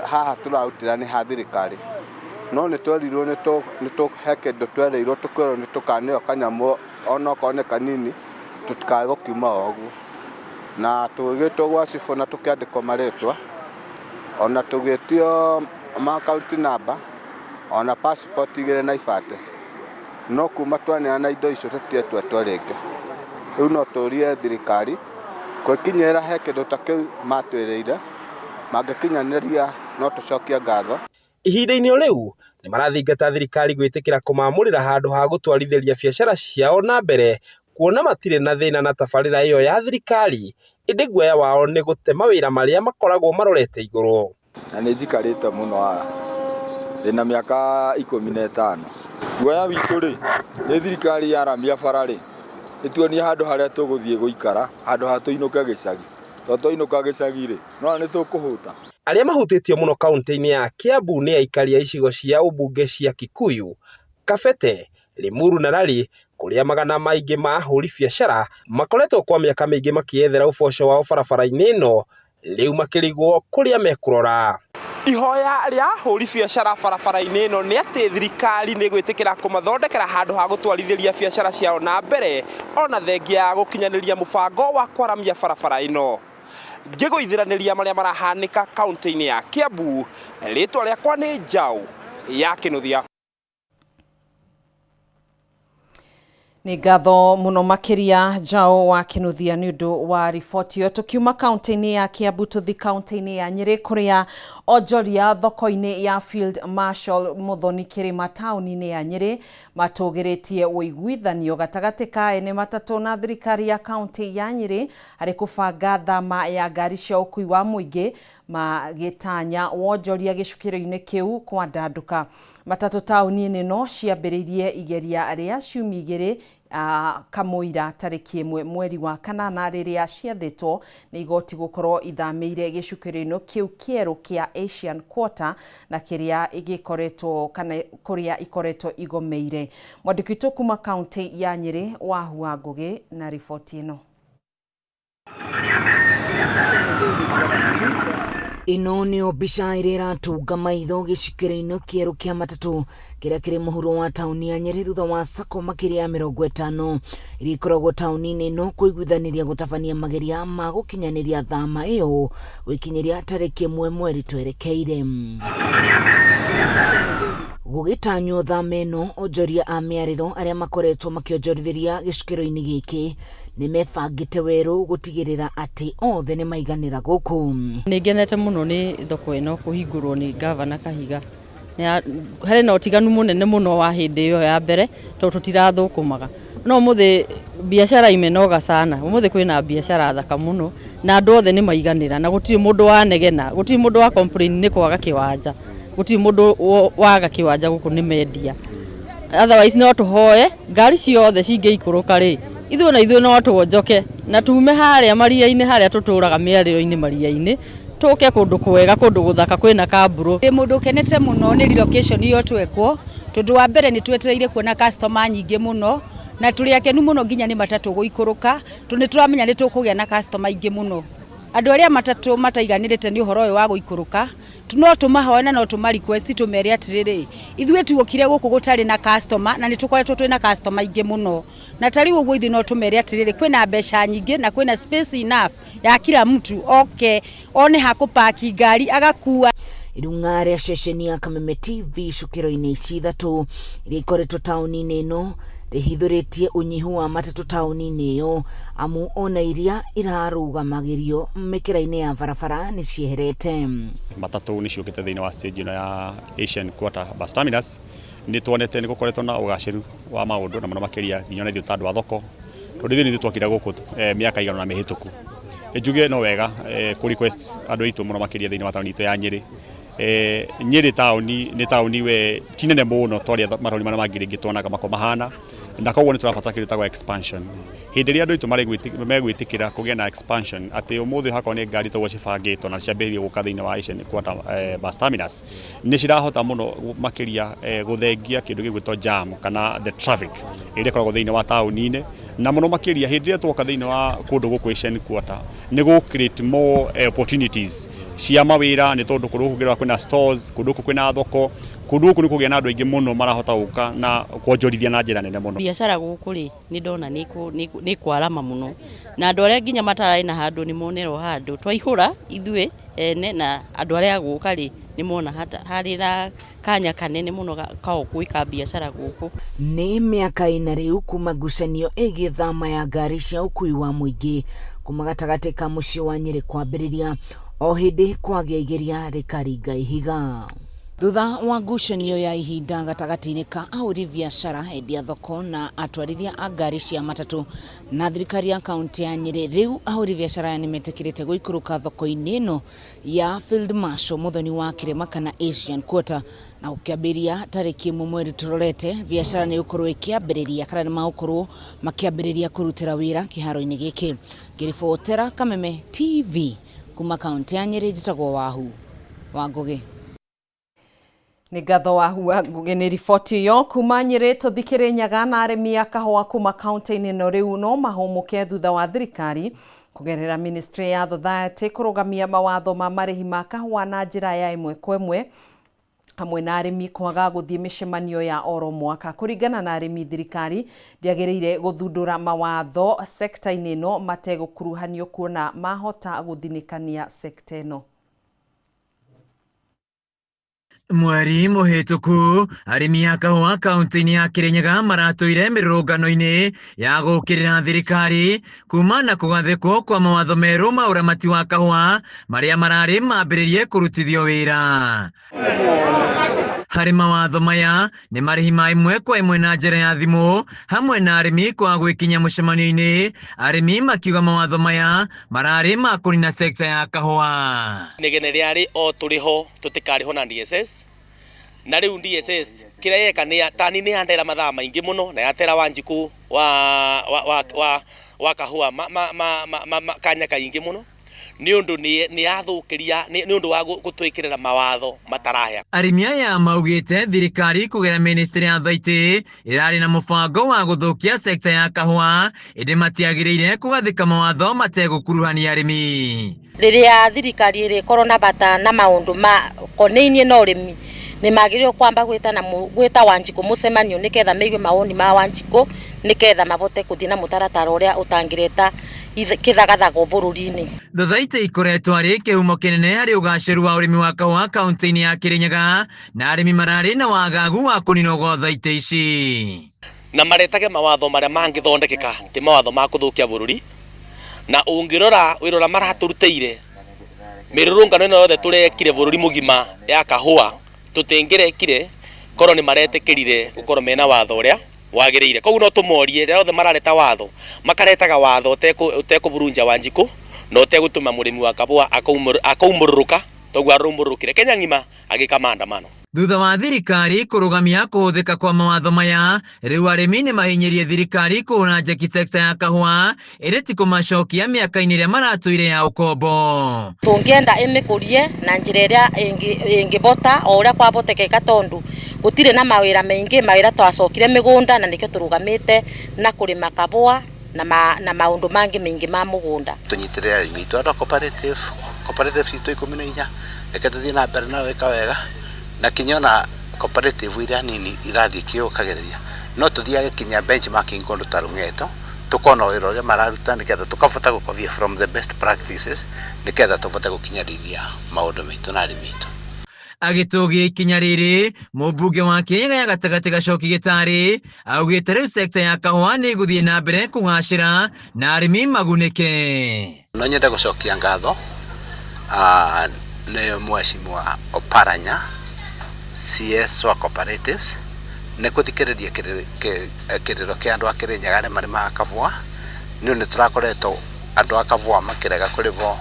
Haha tũrarutĩra nĩ ha thirikari no nĩ twerirwo he kĩndũ twerĩirwo tũkerwo nĩ tũkaneo kanyamũ onokorwo nĩ kanini tũtikae gũkiuma o ũguo. Na tũgĩgĩtwo gwa cibũ na tũkĩandĩkwo marĩtwa ona tũgĩtio ma account number ona passport igĩrĩ na ibandĩ. No kuma twaneana indo icio tũtietwetwo rĩngĩ. Rĩu no tũrie thirikari gwĩkinyĩra he kĩndũ ta kĩu matwĩrĩire, mangĩkinyanĩria no tũcokie ngatho. Ihinda-inĩ o rĩu, nĩ marathingata thirikari gwĩtĩkĩra kũmaamũrĩra handũ ha gũtwarithĩria biacara ciao na mbere kuona matirĩ na thĩna na tabarĩra ĩyo ya thirikari ĩndĩ guoya wao nĩ gũte mawĩra marĩa makoragwo marorete igũrũ. Na nĩ njikarĩte mũno haha, ndĩna mĩaka 15. Guoya witũ rĩ, nĩ thirikari yaramia bara rĩ, ĩtuonie handũ harĩa tũgũthiĩ gũikara, handũ ha tũinũke gĩcagi. Tondũ twainũka gĩcagi rĩ, nĩwona nĩ tũkũhũta. Arĩa mahutĩtio mũno kaunti-inĩ ya Kiambu nĩ aikari a icigo cia ũmbunge cia Kikuyu, Kabete, Limuru na Lari kũrĩa magana maingĩ ma ahũri biacara makoretwo kwa mĩaka mĩingĩ makĩyethera ũboco wao barabara-inĩ ĩno rĩu makĩrigwo kũrĩa mekũrora. Ihoya rĩa ahũri biacara barabara-inĩ ĩno nĩ atĩ thirikari nĩ ĩgwĩtĩkĩra kũmathondekera handũ ha gũtwarithĩria biacara ciao na mbere ona thengia ya gũkinyanĩria mũbango wa kwaramia barabara ĩno. Ngĩgũithĩranĩria marĩa marahanĩka kaunti-inĩ ya Kiambu, rĩtwa rĩakwa nĩ Njaũ ya Kĩnuthia. Nĩ ngatho mũno makĩria Njaũ wa Kĩnuthia nĩ ũndũ wa riboti ĩyo. Tũkiuma kaunti-inĩ ya Kiambu tũthi kaunti-inĩ ya Nyĩrĩ kũrĩa onjoria thoko-inĩ ya Field Marshal Muthoni Kĩrĩma taũni-inĩ ya Nyĩrĩ matũgĩrĩtie ũiguithanio gatagatĩ ka ene matatũ na thirikari ya kaunti ya Nyĩrĩ harĩ kũbanga thama ya ngari cia ũkui wa mũingĩ magĩtanya wonjoria gĩcukĩro-inĩ kĩu kwandandũka. Matatũ taũni-inĩ ĩno ciambĩrĩirie igeria rĩa ciumia igĩrĩ kamũira tarĩki 1 mweri wa kanana rĩrĩa ciathĩtwo nĩ igoti gũkorwo ithamĩire gĩcukĩro-inĩ kĩu kĩerũ kĩa Asian Quarter na kĩrĩa gĩkoretwo kana kũrĩa ikoretwo igomeire. Mwandĩki witũ kuma kaunti ya Nyĩrĩ Wahua Ngũgĩ na riboti ĩno. Ĩno nĩyo mbica ĩrĩa ĩratunga maitho gĩcukĩro-inĩ kĩerũ kĩa matatũ kĩrĩa kĩrĩ mũhuro wa taũni ya Nyĩrĩ thutha wa sacco makĩria ya 50 iria ikoragwo taũni-inĩ ĩno kũiguithanĩria gũtabania mageria ma gũkinyanĩria thama ĩyo gwĩkinyĩria tarĩki 1 mweri twerekeire. Gũgĩtanywo thama ĩno onjoria a mĩarĩro arĩa makoretwo makĩonjorithĩria gĩcukĩro-inĩ gĩkĩ nĩ mebangĩte werũ gũtigĩrĩra atĩ othe nĩ maiganĩra gũkũ. Nĩ ngenete mũno nĩ thoko ĩno kũhingũrwo nĩ ngavana Kahiga. Harĩ na ũtiganu mũnene mũno wa hĩndĩ ĩyo ya mbere tondũ tũtirathũkũmaga. No ũmũthĩ biacara imenoga sana. Ũmũthĩ kwĩna biacara thaka mũno na andũ othe nĩ maiganĩra na gũtirĩ mũndũ wanegena, gũtirĩ mũndũ wa complain nĩ kwaga kĩwanja. Gũtirĩ mũndũ waga kĩwanja gũkũ nĩ mendia. Otherwise no tũhoe ngari ciothe cingĩikũrũka rĩ, ithuĩ na ithuĩ no tuonjoke na tume harĩa maria-inĩ harĩa tũtũraga mĩarĩro-inĩ maria-inĩ, tũke kũndũ kwega kũndũ gũthaka kwĩna kambũrũ. Ndĩ mũndũ ũkenete mũno nĩ relocation ĩyo twekwo, tondũ wa mbere nĩ twetereire kuona customer nyingĩ mũno, na tũrĩ akenu mũno nginya nĩ matatũ gũikũrũka, tondũ nĩ tũramenya nĩ tũkũgĩa na customer aingĩ mũno. Andũ arĩa matatũ mataiganĩrĩte nĩ ũhoro ũyũ wa gũikũrũka, No tũmahoe na no tũma request tũmere atĩrĩrĩ, ithuĩ tuokire gũkũ gũtarĩ na customer na nĩ tũkoretwo twĩna customer aingĩ mũno, na ta rĩu ũguo ithuĩ no tũmere atĩrĩrĩ, kwĩna mbeca nyingĩ na kwĩna space enough ya kila mtu oke one ha kũpaki ngari agakua. Irung'a rĩa ceceni ya Kameme TV icukĩro-inĩ ici ithatũ iria ikoretwo taũni-inĩ ĩno rĩhithũrĩtie ũnyihu wa matatũ taũni-inĩ ĩyo, amu ona iria irarũgamagĩrio mĩkĩra-inĩ ya barabara nĩ cieherete. Matatũ nĩ ciũkĩte thĩinĩ wa stage ĩno ya Asian Quarter Bus Terminus. Nĩ tuonete nĩ gũkoretwo na ũgacĩru wa maũndũ na mũno makĩria nginya ona ithuĩ ta andũ a thoko, tondũ ithuĩ nĩ ithuĩ twakire gũkũ mĩaka igana na mĩhĩtũku. Njuge no wega kũ request andũ aitũ mũno makĩria thĩinĩ wa taũni itũ ya Nyĩrĩ. Nyĩrĩ taũni nĩ taũni we ti nene mũno ta ũrĩa mataũni marĩa mangĩ rĩngĩ tuonaga makoragwo mahana, na koguo nĩ tũrabatara kĩndũ gĩtagwo expansion. Hĩndĩ ĩrĩa andũ aitũ megwĩtĩkĩra kũgĩa na expansion, atĩ ũmũthĩ hakorwo nĩ ngari toguo cibangĩtwo na ciambĩrĩrie gũka thĩinĩ wa Asian Quarter Bus Terminus, nĩ cirahota mũno makĩria gũthengia kĩndũ gĩgwĩtwo jam kana the traffic ĩrĩa ĩkoragwo thĩinĩ wa taũni-inĩ, na mũno makĩria hĩndĩ ĩrĩa twoka thĩinĩ wa kũndũ gũkũ Asian Quarter nĩ gũ create more opportunities cia mawĩra, nĩ tondũ kũndũ gũkũ ũngĩrora kwĩna stores, kũndũ gũkũ kwĩna thoko, kũndũ gũkũ nĩ kũgĩa na andũ aingĩ mũno marahota gũka na kuonjorithia na njĩra nene mũno. Biacara gũkũ rĩ, nĩ ndona nĩ kwarama mũno, na andũ arĩa nginya matararĩ na handũ nĩ monerwo handũ, twaihũra ithuĩ ene na andũ arĩa a gũka rĩ, nĩ mona harĩ na kanya kanene mũno kao gwĩka biacara gũkũ. Nĩ mĩaka ĩna rĩu kuma ngucanio ĩgiĩ thama ya ngari cia ũkui wa mũingĩ kuma gatagatĩ ka mũciĩ wa Nyĩrĩ kwambĩrĩria o hĩndĩ kwagĩa igeria rĩkaringa ihiga. Thutha wa ngucanio ya ihinda gatagatĩ-inĩ ka ahũri biacara, endia thoko na atwarithia a ngari cia matatũ na thirikari ya kaunti ya Nyĩrĩ, rĩu ahũri biacara aya nĩmetĩkĩrĩte gũikũrũka thoko-inĩ ĩno ya Field Marshal Muthoni wa Kĩrĩma kana Asian Quarter, na gũkĩambĩrĩria tarĩki ĩmwe mweri tũrorete, biacara nĩ gũkorwo ĩkĩambĩrĩria kana nĩ magũkorwo makĩambĩrĩria kũrutĩra wĩra kĩharo-inĩ gĩkĩ. Ngĩribotera Kameme TV kuma kaunti ya Nyĩrĩ, njĩtagwo Wahu wa Ngũgĩ. Nĩ ngatho Wahu wa Ngũgĩ nĩ riboti ĩyo kuma Nyĩrĩ. Tũthikĩrĩ Nyaga na arĩmi a kahũa kuma kaunti-inĩ ĩno rĩu no mahũmũke thutha wa thirikari kũgerera ministry ya Thothaitĩ kũrũgamia mawatho ma marĩhi ma kahũa na njĩra ya ĩmwe kwa ĩmwe, hamwe na arĩmi kwaga gũthiĩ mĩcemanio ya oro mwaka. Kũringana na arĩmi, thirikari ndĩagĩrĩire gũthundũra mawatho sekta-inĩ ĩno mategũkuruhanio, kuona mahota gũthinĩkania sekta ĩno. Mweri mũhĩtũku arĩmi a kahũa kaunti-inĩ ya Kĩrĩnyaga maratũire mĩrũrũngano-inĩ ya gũũkĩrĩra thirikari kuma na kũgathĩkwo kwa mawatho merũ ma ũramati wa kahũa marĩa mararĩ mambĩrĩrie kũrutithio wĩra. Harĩ mawatho maya nĩ marĩhi ma ĩmwe kwa ĩmwe na njĩra ya thimũ hamwe na arĩmi kwaga gwĩkinyia mũcemanio-inĩ, arĩmi makiuga mawatho maya mararĩ ma kũnina sekta ya kahũa. Inegene rĩarĩ o tũrĩho tũtikarĩhwo na DSS, na rĩu DSS kĩrĩa yeka nĩ tani nĩ yandera mathaa maingĩ mũno na yatera Wanjikũ wa kahũa kanya kaingĩ mũno, nĩ ũndũ nĩ yathũkĩria nĩ ũndũ wa gũtwĩkĩrĩra mawatho matarahea. Arĩmi aya maugĩte thirikari kũgerera ministry ya Thaitĩ ĩrarĩ na mũbango wa gũthũkia sekta ya kahũa, ĩndĩ matiagĩrĩire kũgathĩka mawatho mategũkuruhania arĩmi. Rĩrĩa thirikari ĩrĩkorwo na bata na maũndũ ma konainie na ũrĩmi, nĩ magĩrĩirwo kwamba gwĩta Wanjikũ mũcemanio nĩgetha maigue mawoni ma Wanjikũ, nĩgetha mabote gũthiĩ na mũtaratara ũrĩa ũtangĩreta kĩthagathago bũrũri-inĩ. Thothaitĩ ikoretwo arĩ kĩhumo kĩnene harĩ ũgacĩru wa ũrĩmi wa kahũa kaunti-inĩ ya Kĩrĩnyaga, na arĩmi mararĩ na wagagu wa kũninwo gwa thaitĩ ici. Na maretage mawatho marĩa mangĩthondekeka, ti mawatho ma kũthũkia bũrũri. Na ũngĩrora wĩra ũrĩa maratũrutĩire, mĩrũrũngano ĩno yothe tũrekire bũrũri mũgima ya kahũa, tũtingĩrekire korwo nĩ maretĩkĩrire gũkorwo mena watho ũrĩa wagĩrĩire. Koguo no tũmorie rĩrĩa othe marareta watho, makaretaga watho ũtekũburunja Wanjikũ na ũtegũtũma mũrĩmi wa kahũa akaumũrũrũka toguo arũmũrũrũkire Kenya ng'ima agĩka maandamano. Thutha wa thirikari kũrũgamia kũhũthĩka kwa mawatho maya, rĩu arĩmi nĩ mahinyĩrie thirikari kũhũra njeki sekta ya kahũa ĩndĩ ti kũmacokia mĩaka-inĩ ĩrĩa maratũire ya ũkombo. Tũngĩenda ĩmĩkũrie na njĩra ĩrĩa ĩngĩbota o ũrĩa kwabotekeka, tondũ gũtirĩ na mawĩra maingĩ, mawĩra twacokire mĩgũnda na nĩkĩo tũrũgamĩte na kũrĩma kahũa na maũndũ mangĩ maingĩ ma mũgũnda. Tũnyitĩrĩre arĩmi aitũ a cooperative cooperative citũ 14, reke tũthiĩ na mbere na gwĩka wega, na kinya ona cooperative iria nini irathiĩ ikĩũkagĩrĩria, no tũthiage kinya benchmarking kũndũ ta Rũng'eto, tũkona wĩra ũrĩa mararuta nĩgetha tũkabota gũkobia from the best practices nĩgetha tũbote gũkinyanĩria maũndũ maitũ na arĩmi aitũ. Agĩtũgia ikinya rĩrĩ, mũmbunge wa Kĩrĩnyaga ya gatagatĩ Gacoki Gĩtarĩ augĩte rĩu sekta ya kahũa nĩ ĩgũthiĩ na mbere kũgacĩra na arĩmi magunĩke. No nyende gũcokia ngatho nĩ Mheshimiwa Oparanya CS wa Cooperatives nĩ kũthikĩrĩria kĩrĩro kĩa andũ a Kĩrĩnyaga arĩa marĩmaga kahũa. Nĩ ũndũ nĩ tũrakoretwo andũ a kahũa makĩrega kũrĩhwo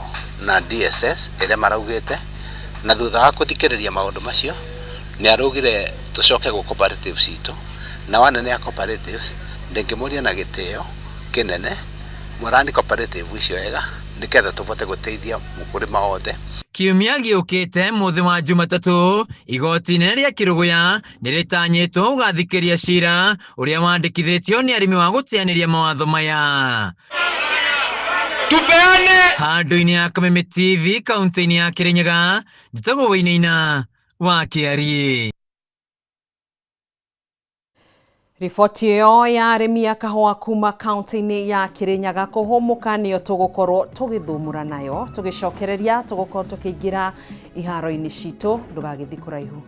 na DSS ĩrĩa maraugĩte, na thutha wa kũthikĩrĩria maũndũ macio nĩ araugire tũcoke gwĩ cooperatives citũ, nao anene a cooperatives ndĩngĩmũria na gĩtĩo kĩnene mũrani cooperative icio wega nĩgetha tũbote gũteithia mũkũrĩma wothe. Kiumia gĩũkĩte mũthĩ wa Jumatatũ, igoti inene rĩa Kĩrũgũya nĩrĩtanyĩtwo gũgathikĩria cira ũrĩa wandĩkithĩtio nĩ arĩmi wa gũteanĩria mawatho maya. Tupeane Handũ-inĩ ya Kameme TV kaunti-inĩ ya Kĩrĩnyaga, njĩtagwo Wainaina wa Kĩariĩ. Riboti ĩyo ya arĩmi a kahũa kuma kaunti-inĩ ya Kĩrĩnyaga kũhũmũka nĩyo tũgũkorwo tũgĩthũmũra nayo, tũgĩcokereria tũgũkorwo tũkĩingĩra iharo-inĩ citũ, ndũgagĩthiĩ kũraihu.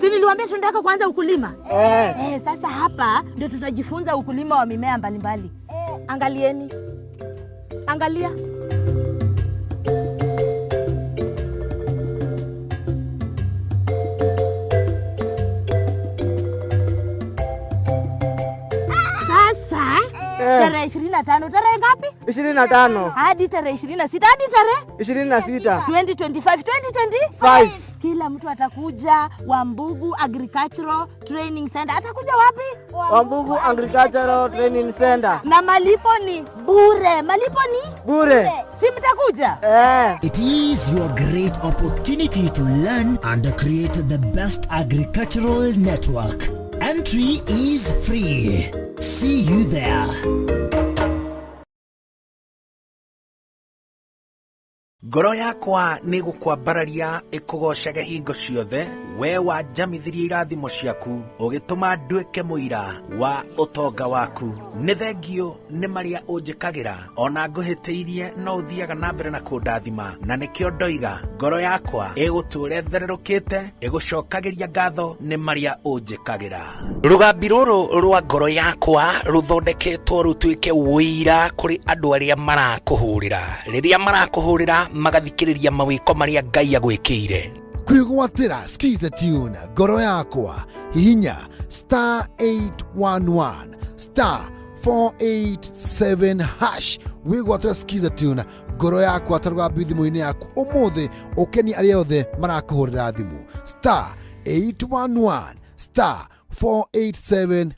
Si niliwaambia tunataka kuanza ukulima? Eh. Sasa hapa ndio tutajifunza ukulima wa mimea mbalimbali. Angalieni. Angalia. Sasa tarehe 25, tarehe ngapi? 25. Hadi tarehe 26, hadi tarehe 26. 2025, 2025. Five. Kila mtu atakuja Wambugu Agricultural Training Center. Atakuja wapi? Wambugu Agricultural Training Center. Na malipo ni bure. Malipo ni bure. Si mtakuja? It is your great opportunity to learn and create the best agricultural network. Entry is free. See you there. Ngoro yakwa nĩ gũkwambararia ĩkũgoocage hingo ciothe, we wanjamithirie irathimo ciaku, ũgĩtũma nduĩke mũira wa ũtonga waku. Nĩ thengio nĩ marĩa ũnjĩkagĩra, ona ngũhĩtĩirie no ũthiaga na mbere na kũndathima, na nĩkĩo ndoiga ngoro yakwa ĩgũtũũra ĩthererũkĩte, ĩgũcokagĩria ngatho nĩ marĩa ũnjĩkagĩra. Rũgambi rũrũ rwa ngoro yakwa rũthondeketwo rũtuĩke ũira kũrĩ andũ arĩa marakũhũrĩra, rĩrĩa marakũhũrĩra magathikĩrĩria mawĩko marĩa Ngai agwĩkĩire. Kwĩgwatĩra Skiza Tune ngoro yakwa, hihinya star 811 star 487 hash wĩgwatĩra Skiza Tune ngoro yakwa ta rũgambi thimũ-inĩ yaku ũmũthĩ, ũkenie arĩa othe marakũhũrĩra thimũ star 811 star 487.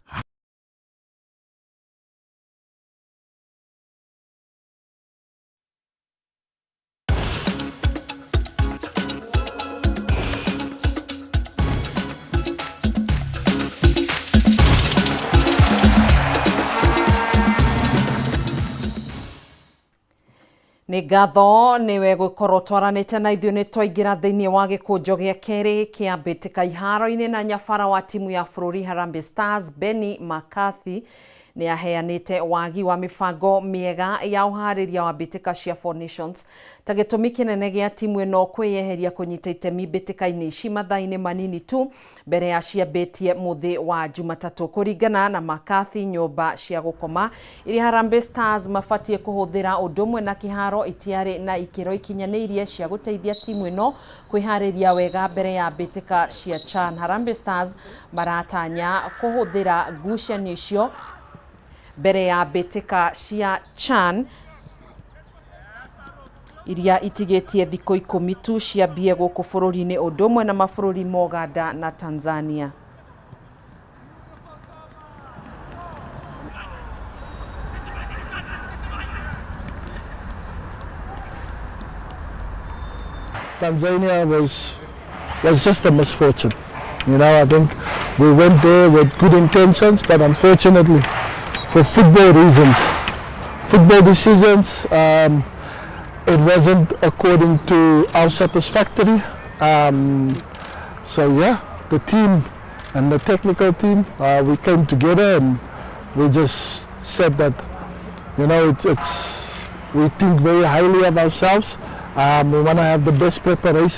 Nĩ ngatho nĩwe gũkorwo twaranĩte na ithuĩ, nĩ twaingĩra thĩinĩ wa gĩkũnjo gĩa kerĩ kĩa mbĩtĩka iharo-inĩ, na nyabara wa timu ya bũrũri Harambee Stars Benny McCarthy nĩ aheanĩte wagi wa mĩbango mĩega ya ũharĩria wa mbĩtĩka cia Four Nations ta gĩtũmi kĩnene gĩa timu ĩno kwĩyeheria kũnyita itemi mbĩtĩka-inĩ ici mathaa-inĩ manini tu mbere ya ciambĩtie mũthĩ wa Jumatatũ. Kũringana na McCarthy, nyũmba cia gũkoma iria Harambee Stars mabatiĩ kũhũthĩra ũndũ ũmwe na kĩharo itiarĩ na ikĩro ikinyanĩirie cia gũteithia timu ĩno kwĩharĩria wega mbere ya mbĩtĩka cia CHAN. Harambee Stars maratanya kũhũthĩra ngucanio icio mbere ya mbĩtĩka cia CHAN iria itigĩtie thikũ 10 tu ciambie gũkũ bũrũri-inĩ ũndũ ũmwe na mabũrũri ma Uganda na Tanzania. Tanzania was just a misfortune. I think we went there with good intentions, but unfortunately, for football reasons, football decisions, it wasn't according to our satisfactory. So yeah, the team and the technical team, we came together and we just said that, it's we think very highly of ourselves. We want to have the best preparation.